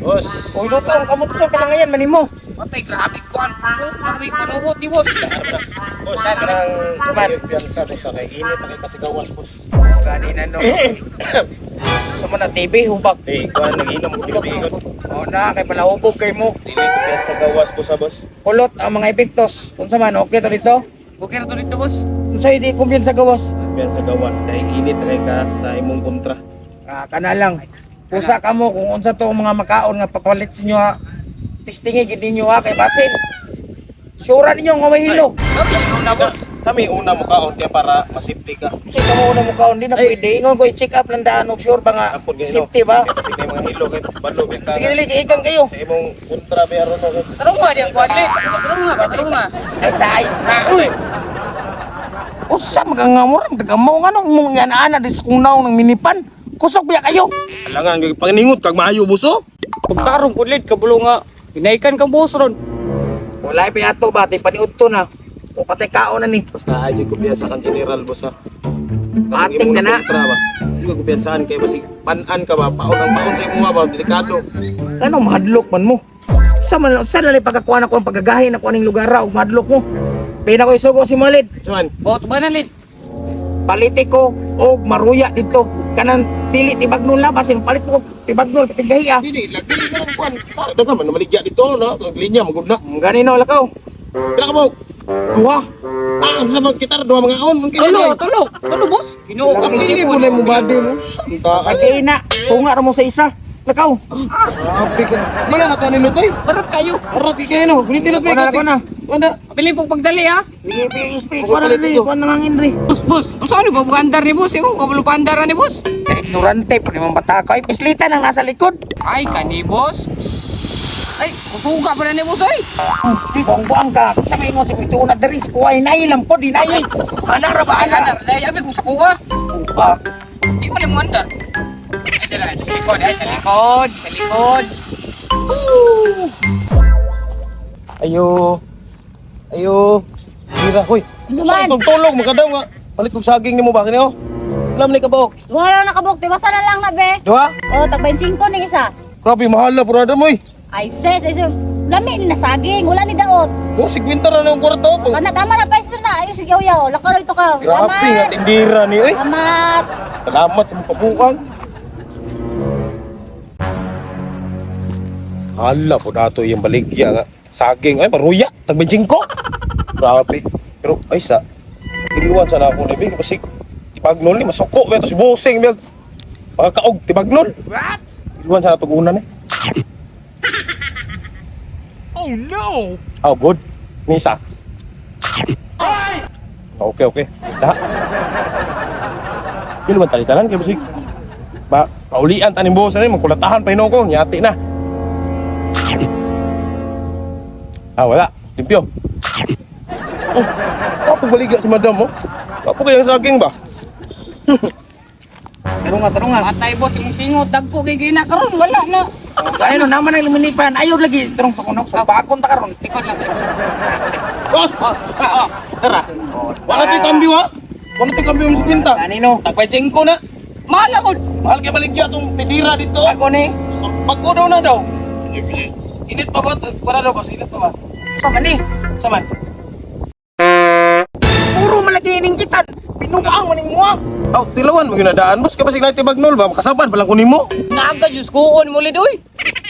Boss. Uy, luto ang kamot sa kalangayan manimo. Patay, grabe kuan. So, grabe panuhot ni boss. Boss, Kanang suman. Piyansa boss kay init na kay kasigawas, boss. Gani na no. Sa na TV hubag. Eh, kuan nag-inom ko bigot. O na kay palahubog kay mo. Dili ko piyansa gawas boss ha, boss. Kulot ang mga epektos. Unsa man okay to dito? Okay ra to dito, boss. Unsa di kumpiyansa gawas? Piyansa gawas kay init na kay ka sa imong kontra. Ah, kana lang. Pusa ka mo kung unsa to ang mga makaon nga papalit sa inyo ha. Testingi gid ninyo ha kay basin. Sure ninyo nga may hilo. Okay, ikaw na, boss. Kami una mo kaon kaya para masipti ka. Kasi kamo una mo kaon di na pwede. Ingon ko i-check up lang daan og sure ba nga Apod kay no. safety ba? Kasi kay mga hilo kay balo kay ka. Sige dili kay ikang kayo. Sa imong kontra ba aron no. Tarong nga diyang kuan, Lid. Tarong nga, tarong nga. Ay sa ay na. Uy. Usa magangamura magagamaw nga nung imong yan-ana dis kung naong ng minipan. Kusog biya kayo. Alangan kay pangingot kag maayo boss oh. Pagtarong po, Lid, kabulo nga. Hinaikan kang boss ron. Wala pa ato ba ti paniudto na. O patay kaon na ni. Basta ay jud kumpiyansa kang general boss ha. Ating na na. Kontra ba. Di ka kumpiyansaan kay basig pan-an ka ba paon ang paon sa imong ba delikado. Kano mahadlok man mo? Sa man sa lalay pagkakuha na ko ang pagkagahi na ko aning lugar ra og mahadlok mo. Pina ko isugo si Malid. Suman. Bot ba na, Lid? Palite ko og maruya dito. Kanang dili tibagnol na basin palit mo og tibagnol patigahi ah. Dili lagi ka ng kuan. Ah, Dagan man maligya dito na linya magud na. Gani no lakaw. Pila ka mo? Duha. Ah, sa mga gitar duha mga aon man kay. Tulo, tulo. Tulo, boss. Ginoo. Kapili mo na imong body mo. Santa. Sa kay na tunga ra mo sa isa. Lakaw. Grabe ka. Siya na tanin lutoy. Barat kayo. Arot kay no. Gunitin na Kuha na, kuha na. Kuha na. Pili pong pagdali, ha. Sige, PSP, kuha na dali, kuha na ngangin ri. Boss, boss. Ang saan ba buandar ni boss? Imo, kabulo paandar ni boss. Ignorante pa ni mong bata ko. Ay, pislitan ang nasa likod. Ay, kani, boss. Ay, kusuga pa na ni boss, ay. Buang-buang ka. Sa may ingon, ito na diri, kuha, hinay lang po, dinay. Ana ra ba, Ay, ana? andar. Dahil, abi kung sa kuha. Ah, Di ko lang andar. Ay, dala, sa likod, ay, sa likod, sa likod. Ayo. Ayo. Hira hoy. Unsa man? Sa tulog makadaw nga. Palit kog saging nimo ba kini oh. Alam ni kabok. Wala na kabuk, di ba sana lang na be? Duha? O, tag 25 ning isa. Grabe mahal na purada mo eh. Ay sis, ay sis, lami ni nasaging, wala ni daot. Oh, 50 ra na yung kwarta O, oh. kana tama na pa sir na. Ayo sige yaw, lakaw ito ka. Grabe nga Salamat. tindira ni oy. Salamat. Salamat sa mga kabukang. Hala po dato yung baligya nga. Saging ay maruya tag 25. Grabe. Pero ay sa iliwan sana ako ni Big kasi tibagnol ni masuko ba to si Boseng big. Pagkaog tibagnol. What? Iliwan sana tugunan eh. Oh no! Oh, good. Misa. Okay, okay. Daha. Iliwan tali tanan kay basig. Ba, paulian taning boss ani magkulatahan pa hinuon ko, nyati na. Ah, wala. Limpyo. Oh, ako baliga si madam oh. Ako kayang saging ba? Tanong nga, tanong nga. Patay, boss, imong singot, dagko kay gina karon wala na. Gani no, naman ang luminipan. Ayaw lagi, tarong sa kunok. Sa bakon ta karon. Likod lang. Boss, Oh, ah, oh. tara. Wala to'y kambyo ha. Wala to'y kambyo mo 50. Gani no. Tagpay 5 na. Mahal ako. Mahal kay baligya tong tindira dito. Ako ni. Bago daw na daw. Sige, sige. Init pa ba? Kuha daw boss, init pa ba? Sa man ni. Saman. Puro man lagi ining kitan. Pinuang man ning muha. Aw, tilawan mo ginadaan boss kay basig na tibagnol ba makasaban pa lang kunin mo. Naaga, Diyos ko, on mo, Lid, oy.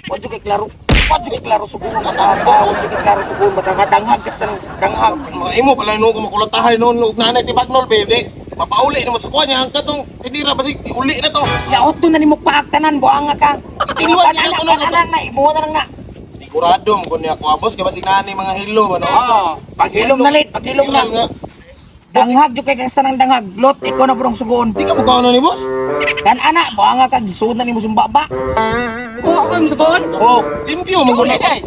Wadyo kay klaro. Wadyo kay klaro sugun ka. Wadyo kay klaro sugun bata ka danghag kas tanang danghag. Mga imo pala no kung makulatahay noon og nanay tibagnol babe. Mapauli na mo sa kuha niya ang katong tindira basig uli na to. Yaot to na nimo paaktanan buanga ka. Itiluan niya Ana ako na. ana na imuha na lang na. Sigurado mo kun niya ako boss kay basig nanay mga hilo ba no. Ah. Paghilom na late, paghilom na. Danghag jud kay kas tanang danghag. Lot ikaw na purong sugon. Di ka mo kaon ni boss? Kan ana buanga ka gisuod na nimo sumba ba. Kuha ko yung sugon. Oh, Limpyo mo kun Sulit, ay.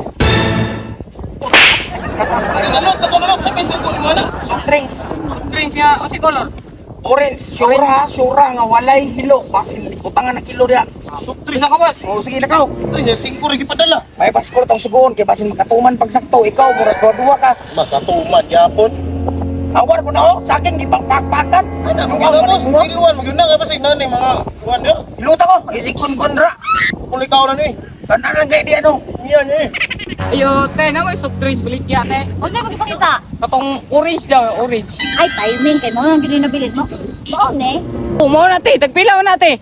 Nalot na ko nalot sa may sugo ni mo ana. Soft drinks. Soft drinks niya, o si color. Orange, sure ha, sure nga walay hilo. Basin utangan na kilo diha. Soft drinks. Isa ka, boss. Oh, sige lakaw. Drinks singko rin gipadala. May paskol tong sugoon kay basin makatuman pagsakto ikaw murag duwa ka. Makatuman gyapon. Awar ko na oh, sa akin gipangpakpakan. Ana mo gyud boss, tiluan mo gyud na kay basig nanay mga kuan niya. Iluta ko, isikon konra. Kung ikaw na ni. Tanan lang kay di ano. Yan eh. Ayo, te, na may soft drinks baligya, te. Unsa mo gipangita? Katong orange daw, orange. Ay, timing kay mo ang gini nabilin mo. Baon eh. Pumaw na, te. Tagpila na, te.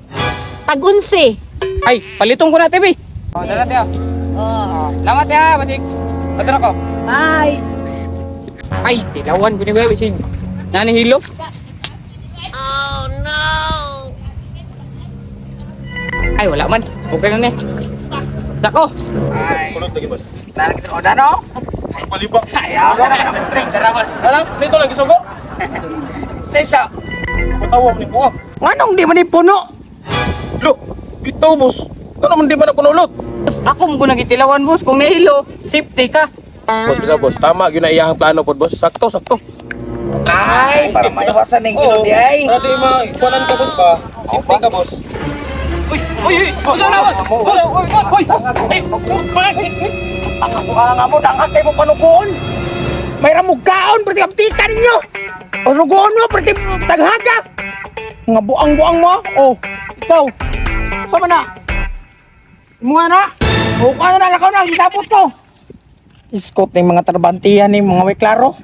Tag-unsi. Ay, palitong ko na, te, bi. Oh, dala, te. Oh. Oh. Salamat, te, ha. Basig. Adra ko. Bye. Ay, tilawan ko ni Bebe, basig. Nani hilo? Oh, no! Ay, wala man. Okay na, ni. Dako. Ay, Kulot lagi, boss. nalagit ko na no. Palibak. Ayaw sa na ng drink. Tara, boss. Ala, dito lang gisugo. Sa isa. Patawa mo ni buwak. Nganong di man ni puno? Lo, bitaw, boss. Ano man di ba na kunulot? Boss, ako mo ko nagitilawan, boss. Kung nahilo, safety ka. Boss, bitaw, boss. Tama gyud na iyang plano pod, boss. Sakto, sakto. Ay, para maiwasan ning hilo di ay. Para di ma kuanan ka, boss ba? Safety ka, boss. Uy, uy, uy! Boss, na, boss! Boss, uy, boss! Uy! Ay, bakit? Ako nga mo danghan kay mo panukuon. May ramog kaon perti kaptika ninyo. Panukuon mo perti taghaga. Nga buang-buang mo. Oh, ikaw. Sama na. Mga na. O ka na lakaw na gisapot ko. Iskot ni mga tarbantihan ni mga way klaro.